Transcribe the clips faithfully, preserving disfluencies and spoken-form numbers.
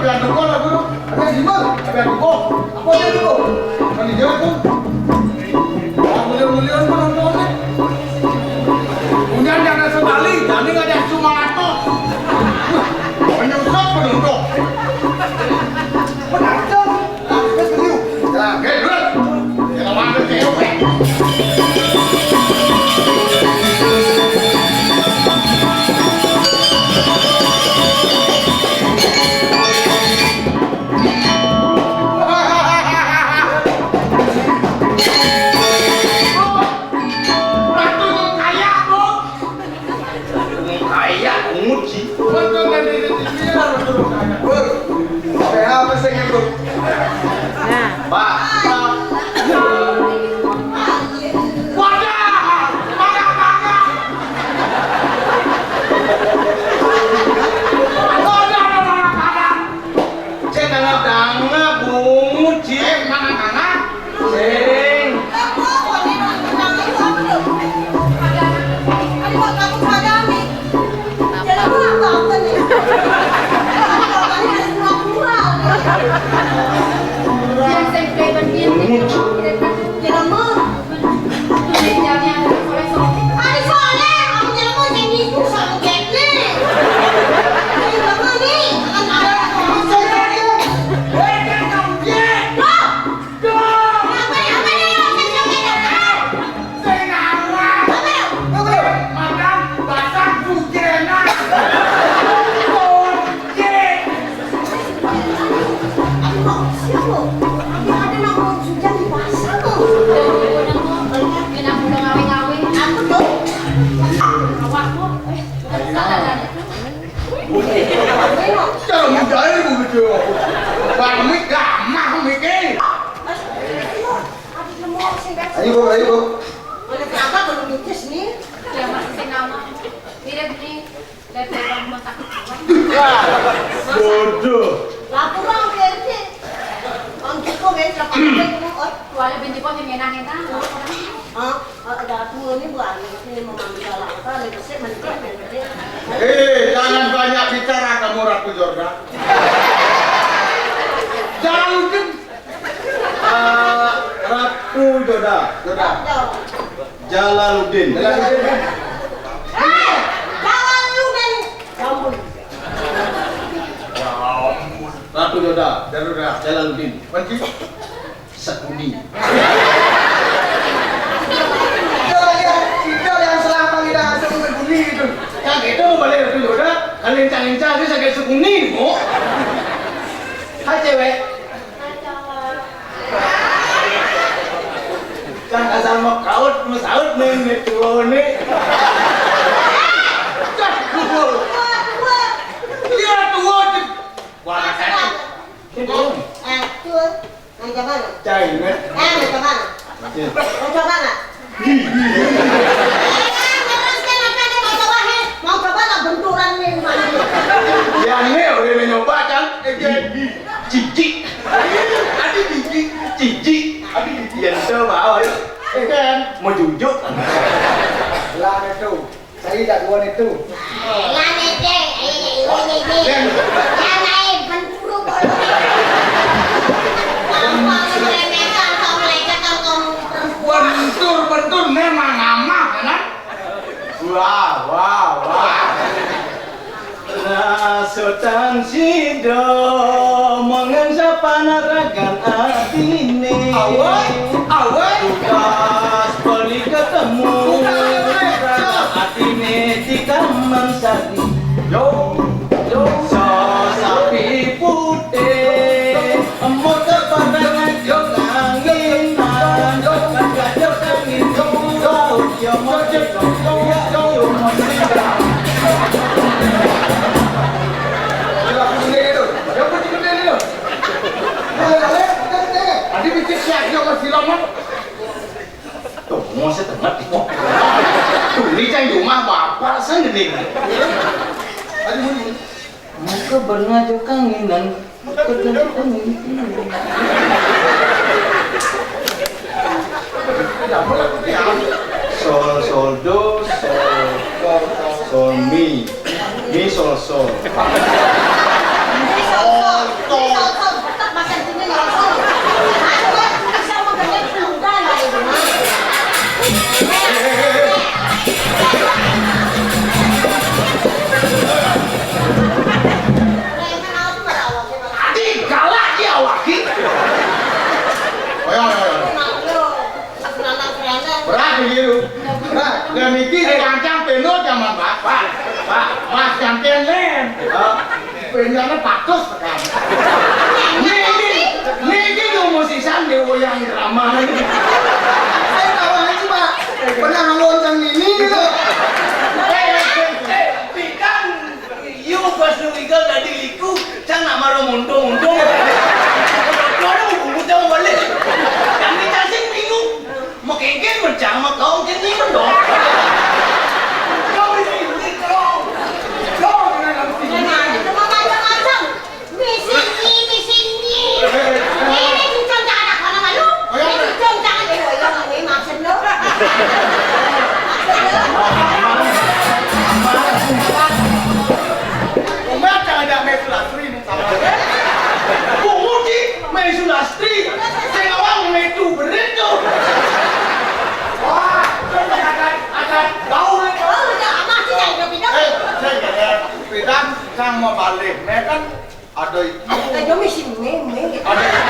Ada duko lah, Bro. Ada gimana? Ada duko. Apa ada duko? Kan dijawab tuh. Mulia-muliaan penontonnya. Punya dana sekali, jadi nggak ada semangat tuh. Menyusap penonton. Penonton. Nah, guys, dulu. Ya, lawan tuh, cewek. Ratu kaya, Bu. Kaya, nguji. Betul, tadi di T V ya, Ratu kaya. Bu, P H apa sih, Bu? Nah. Pak, Pak. Wadah, mangga, mangga. Wadah, mangga, mangga. Cek dangap-dangap, bungut, Ci. Eh, mana, mana? Sing. Bungut. Ari Soleh, kamu jangan mau jadi susah, Jack, nih. Ini kamu nih, akan ada kamu. Loh, apa nih, apa nih, apa nih, apa nih? Apa nih? Madam, basah, hujan. Aduh, siapa? Ada, ada nama hujan di pasar, loh. Kenapa udah ngawe-ngawe? Aku tuh. Awak, kok. Eh, salah, salah. Cara budaya begitu. Bang Mik gamah Mik, eh. Ayo, Bu, ayo, Bu. Mana kenapa belum ludes nih? Ya, masih sing nama. Mirip nih, dari rumah sakit jiwa. Bodoh. Laporan ke R T. Bang Jiko, guys, laporan ke rumah. Wala binti ko, ning enang-enang. Hah? Ada aku ini, Bu Ani, ini mau ngambil langkah, ini pasti mencet, mencet. Eh, jangan banyak bicara kamu, Ratu Jordan. Jangan mungkin. Eh, Ratu Joda, Joda. Jalaluddin. Jalaluddin. Eh, Jalaluddin. Jambul. Ratu Joda. Joda. Jalaluddin. Kunci. Sekuni. Itu yang, itu yang selama kita asuh Sekuni itu. Yang itu mau balik Ratu Joda, kalian cang-cang aja sakit Sekuni, Bu. Hai, cewek. Kan asal mau kaut, mau saut nih, nih tua nih. Cah, tua. Iya, tua. Wah, eh, tua. Yang mana? Cai, nih. Eh, yang mana? Iya. Yang mana? Eh, terus kenapa nih mau coba, heh? Mau coba nggak benturan nih, Bang? Ya, nih, udah nyoba, kan? Eh, cici. Cici. Adi cici. Cici. Adi cici. Ya, coba, ayo. Eh, kan? Mau jujuk. Lah, itu. Saya tidak dua itu. Lah, nete. Eh, ini, ini. Yang naik, benturu, bolong. Kamu remehkan, kamu lecehkan, kamu perempuan. Bentur, bentur, memang amah, kan? Wah, wah, wah. Nah, Sultan Sido mengensa panaragan atine. Awai, awai. Tugas beli ketemu. Bukan, awai. Atine di Taman Sari. Yo, yo. So sapi putih. Embut kepadangan yo kangenan, yo kangenan yo kangen yo laut yo mojo yo yo yo mojo. Adi bikin siap yo masih lama. Tuh, mau setengah itu. Tuh, ini cang di rumah bapak saya gede. Aduh, ini. Maka pernah jo kangenan. Maka pernah kangenan. Sol, sol, do, sol, sol, mi. Mi, sol, sol. Mi, sol, sol. Gitu. Nah, dan iki kancang peno zaman Bapak. Pak, Mas gantian Len. Hah? Bencana bagus tekan. Niki, niki yo musisan di wayang drama iki. Saya tahu aja, Pak. Pernah nonton ini gitu. Eh, eh, eh, eh, pikan. Iyo, pas nu igal dadi liku, cang nak maro muntung-muntung. Kau ada mau bungkut jauh balik. Kami casing bingung. Mekengken mencang mekong kini mendong. Kau ini, ini kau. Kau dengan kau ini. Jangan, itu mah macam-macam. Misi ini, misi ini. Ini cucon jangan apa nama lu? Ini cucon jangan, eh, oh, iya, ini maksud lu. Maksud lu. Umat jangan ada main Sulastri ini sama. Bungut sih, main Sulastri. Saya awang main itu, berit tuh. Wah, akan, akan, tahu nih. Oh, udah, amat sih, jangan pindah. Eh, saya nggak ada. Pidan, sang mau balik. Nah, kan ada itu. Ada misi meme. Ada itu.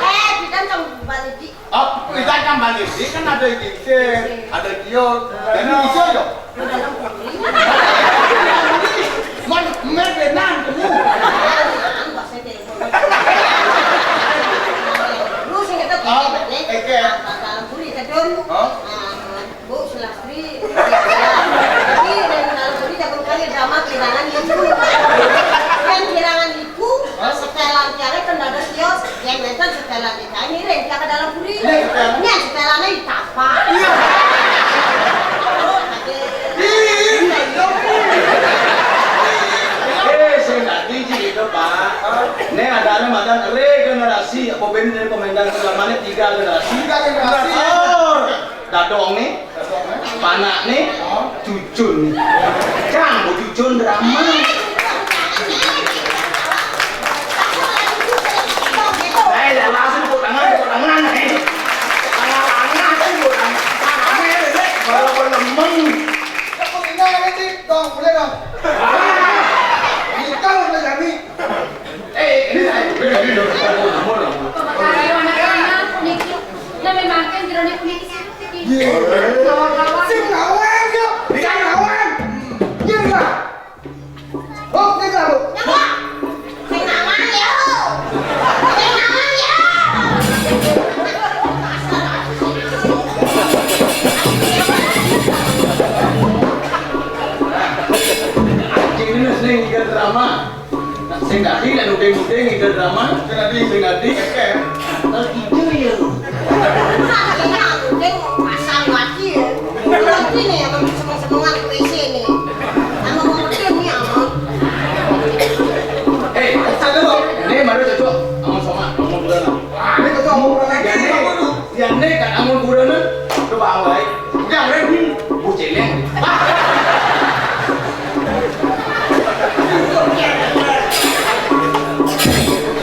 Eh, kita kan balik di. Oh, kita kan balik di, kan ada itu. Ada dia. Jadi bisa ya? Dalam putri. Man, mer benar kamu. Lu sing kita. Oh, balik. Oke. Dalam putri, kita dulu. Hah? Nah, Bu Sulastri, ini dan kalau beli jago kali drama kehilangan ibu. Kan kehilangan ibu, setelan tiangnya kan ada kios, yang nonton setelan di kami, ren kita ke dalam puri. Iya, setelan. Ini yang setelannya di tapa. Iya. Oh, oke. Iya, iya, iya. Eh, saya nggak biji itu, Pak. Ini ada, ada madan regenerasi, apa band dari pemain dan selamanya tiga generasi. Tiga generasi. Oh. Dadong nih, panak nih, cucun nih. Cang, mau cucun drama. Eh, ya langsung tepuk tangan, tepuk tangan nih. Tangan, tangan, tepuk tangan. Tangannya, kalau lemeng. Tepuk tangan sih, dong, boleh dong. Ah, nikah udah jadi. Eh, ini saya. Ayo, anak-anak, niki. Nah, memang kan jero niki, niki sih, niki. Iya. Kawan-kawan. Sing kawan, yuk. Sing kawan. Iya, iya. Oh, ini lah, Bu. Apa? Sing kawan, yuk. Sing kawan, yuk. Anjing ini sing ikut drama. Sing dadi nek nuding-nuding ide drama, sing dadi, sing dadi, oke. Terus ijo ya. Artinya nuding pasang lagi ya. Berarti nih, emang seneng-senengan ke P C nih. Emang mau nuding nih, emang. Eh, satu loh. Ini baru cocok. Amun sama, amun bulan. Wah, ini cocok amun bulan lagi. Ya, ini, ya, ini kan amun bulan, coba awai. Udah, Ren. Bu Celeng.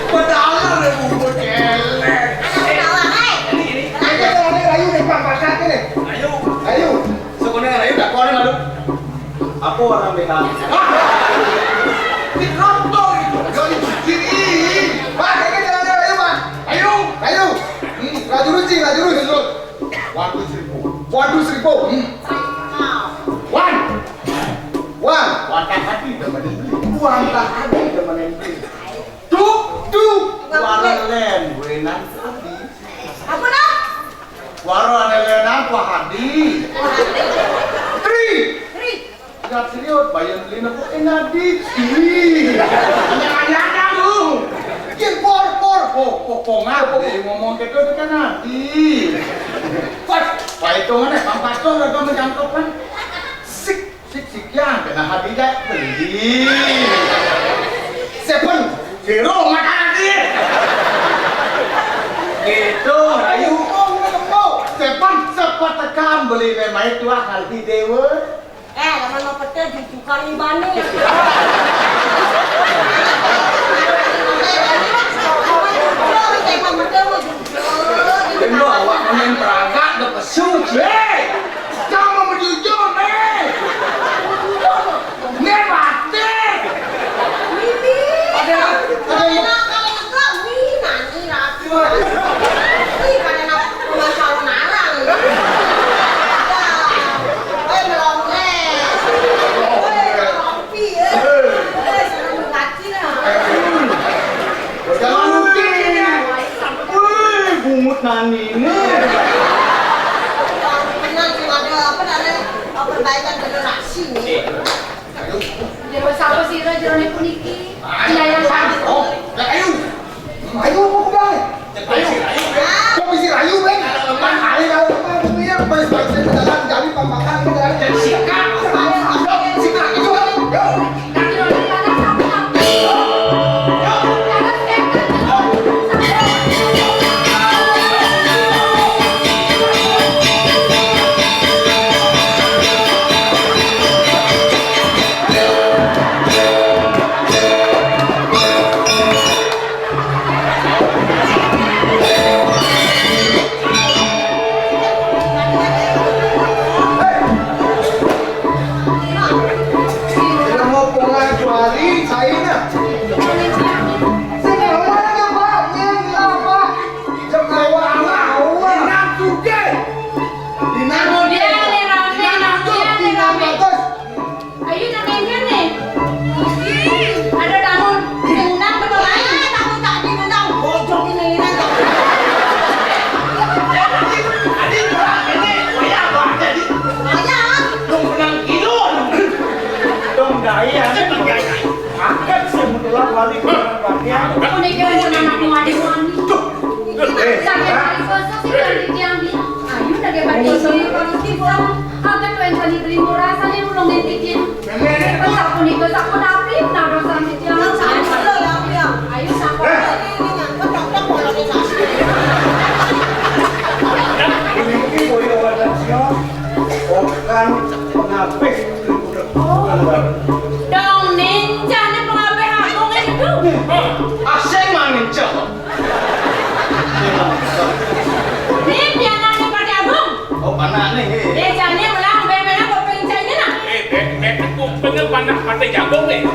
Padahal ada bubur celeng. Ayo, ayo, ayo, ayo, Bang, pasak ini. Ayo. Ayo. Sebenarnya, ayo, tak konek, aduh. Apa warna B H? Hah? Di kotor itu. Jadi, jadi. Pak, ini jalan, ayo, Pak. Ayo. Ayo. Hmm, laju ruci, laju ruci. Waduh seribu. Waduh seribu. Hmm. Wan. Wan. Wan tak hati demen itu. Wan tak hati demen itu. Tuh, tuh. Warna len, gue nang tadi. Apa dah? Warna len apa hadi? Tri. Tri. Gak serius, bayar beli nopo enadi. Ih, nyayana lu. Yen por, por, po, po, po, ngapa dia ngomong gitu, itu kan hadi. Pas, paitungannya, Bang Pastor, udah menjangkau kan. Sik, sik, sik, ya, kena hadi, Cak. Beli. Seven, zero, mata hadi. Gitu, ayo. Seven, seven tekan, beli memang itu, ah, hadi dewa. Eh, lamun mau pete jujukan ibane. Lamun jujur, kayak mau pete mau jujur. Lu awak main perangkat, udah pesu, Ci. Hei! Jangan mau jujur, nih. Nih, mati. Ini. Ada, ada yang kalau enggak, nih, nani, rapi. Ih, pada nak, cuma calon arang. Ini. Benar sih, ada apa namanya, perbaikan generasi nih. Jero sapa sira jerone puniki? Yayan. Oh, lah, ayo. Ayo, mau ke mana? Ayo. Kok bisa ayo, Bang? Lemah. Ayo, kalau lemah, itu ya, pas, pas, saya jalan, jadi pampakan, ini jalan. Jadi sikat. Yuk, sikat, yuk, yuk. Ayo, nang kene. Ada tamu diundang ke lain. Tamu tak diundang, bojok ini, ini. Adi, Adi, ini, saya apa jadi? Saya. Dong, menang kilo. Dong, gaya. Angkat semua wali, wali. Aku nih, kira anak mau ada wani. Tuh. Eh, sampai hari kosong sih, kan, dia bilang, ayo, udah kayak balik. Kalau kita, angkat tuh yang tadi beli murah, saya ulangin tiket. Sapunika sampun apik, nadosan titiang. Ayo, sampun. Puniki boya wadah sia, okan pengabih. Dong nincane pengabih agung itu. Asing mah nincah. Ini pianane Pati Agung. Oh, panakne nggih. Dejane melang bemena kuping cai ini nah. Eh, be-, be-, kupinge panah mate jagung nih.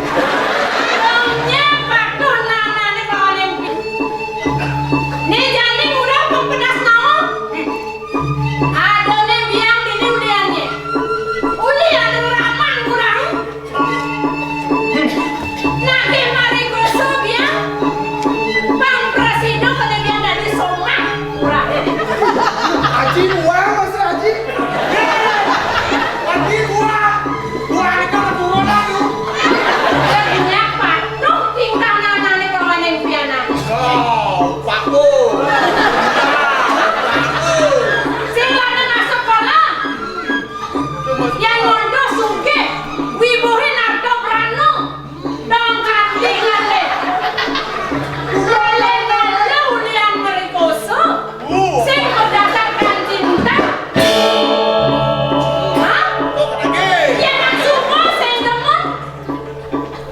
Dongnya patuh nanane kawane. Ini jane udah pempedas naon? Adone biang dini uliannya. Ulian raman kurang. Nanging mari goso biang, Bang Prasida kene biang dadi somah. Murah. Aji buang, Mas Aji. Aji buang. Buang itu keturunan lu. Jadinya patuh tingkah nanane kawaning pianak. Oh, Pak Bu. Pak Bu. Sing lanang sekolah. Yang mondok sugih, wibuhe narta prana, dong kanthi ngalih. Lele-lele ulian mrikosa, sing berdasarkan cinta. Hah? Yen nang suka sing demen,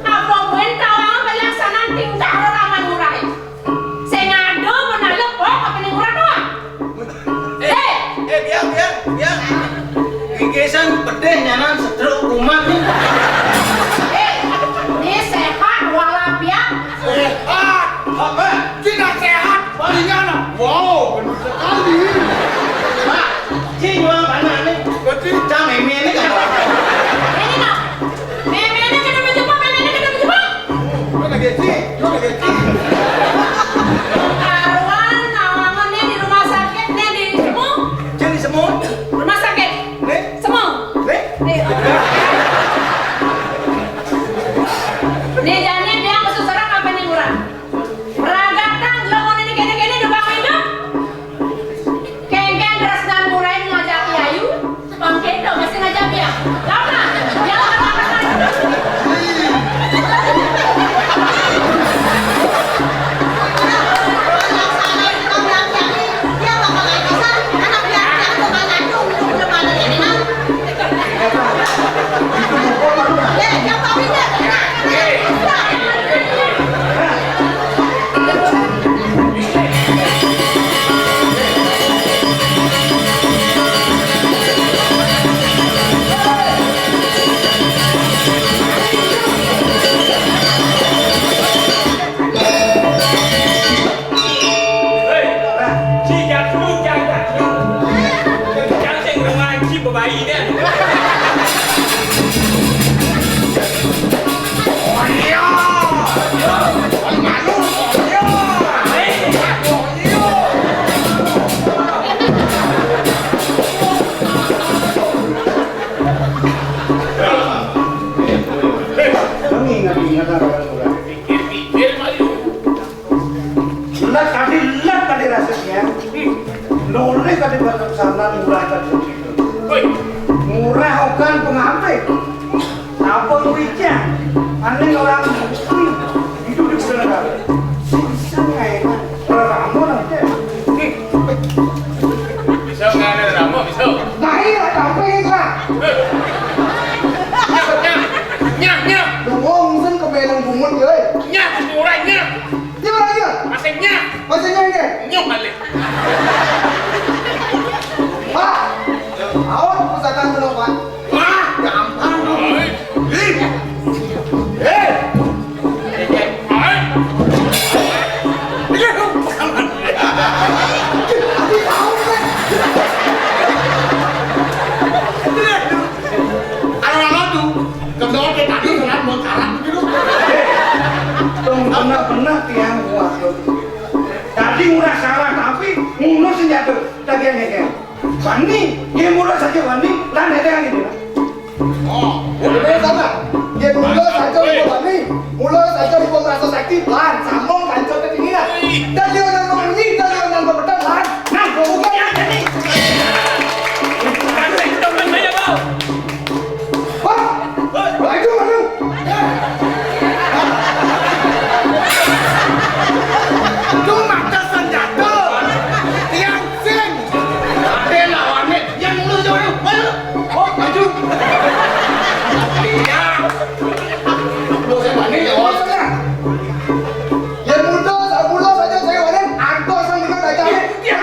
apa muen tawang pelaksanaan tingkah reraman murahe. Sing ado menalep kok apa ning ora doang. Eh, eh, biang, biang, biang. Iki san pedih nyanan stroke kumat nih. Eh, ini sehat walafiat. Sehat, apa? Tidak sehat, palingan. Wow, benar sekali. Pak, cing, wah, mana nih? Berarti cang ini kan. Ini, Pak. Memene kena menjebak, memene kena menjebak. Lu lagi ci, lu lagi ci. Karuan, nawangan nih di rumah sakit, nih di semu. Jadi semu. Rumah sakit. Nih. Semu. Nih. Nih. Nih, jani dia kesusahan apa nih, Murah? Peragatan, lo mau nih kene-kene, udah bangun hidup. Kengkeng tresnan murahe ngajak Yayu, Bang Kendo mesti ngajak dia. Lama, dia lama-lama. Lah tadi lah tadi rasanya. Noleh tadi bahasa sana murah tadi. Woi, murah okan pengape? Apa kuica? Ane orang miskin, hidup di sana kan. Bisa ngai kan? Ramo nanti. Bisa ngai ramo bisa. Nah iya, sampai lah. Nyah, nyah, nyah, nyah. Lu ngomong sen ke beleng bungut ya, eh. Nyah, murah nyah. Nyah, nyah. Masih nyah. Masih nyah, nyah. Nyuh balik. Pak, awas pusatan dulu, Pak. Wah, gampang. Ih. Eh. Anu-anu tuh, kendor ke tadi, kenal mau kalah begitu. Tong pernah-pernah tiang kuat. Tadi murah salah, tapi mundur senjata. Tagihan ngekel. Wani, ye mulo saja wani, lan heteng gitu. Oh, bener sama. Ye mulo saja ibu wani, mulo saja ibu merasa sakti, lan sambung lanjut ke sini lah. Dan dia orang ngomong ini, dan dia orang ngomong pedan, lan. Nah, ngomongnya aja nih. Kasih temen aja, Bang. Wah, wah, itu mana? Itu mata senjata. Tiang sing. Ate lawane yang lu jauh. Ayo. Oh, maju. Iya. Lu saya panik ya, oh. Yang muda, saya muda saja saya panik. Aku asal dengan aja. Iya.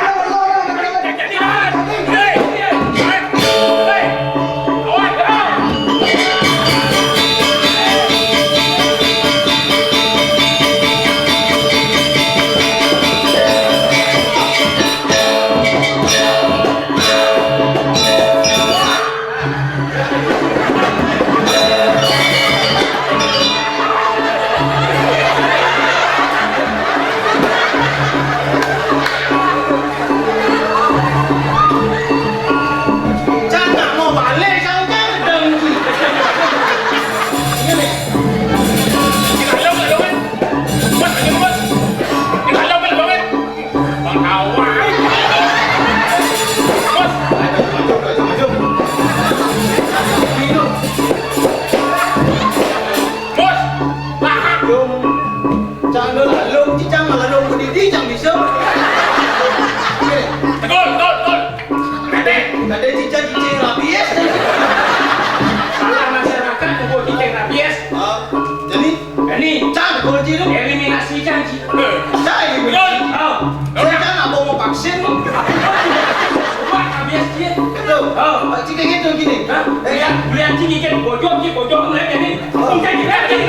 Cak nak mau balik, kau kan dengki. Ini nih. Di dalam, di dalam. Mas, ini, Mas. Di dalam, di dalam. Bang Awan. Mas. Maju, maju, maju, maju. Minum. Mas. Lahap. Dong. Cang dong, lalu, cicang malah dong, berdiri, cang bisa. Oke. Betul, betul, betul. Kade. Kade cicang cicing rabies. Salah masyarakat, kumpul cicing rabies. Ah, jadi? Ini. Cang, kunci lu. Eliminasi cang, Ci. Cang, eliminasi. Oh. Saya kan apa mau vaksin? Wah, rabies, Ci. Betul. Oh. Cik kayak gitu gini. Hah? Eh, ya, beli anjing ikan bojong, Ci, bojong, lihat ini. Oh. Cang, Ci, lihat ini.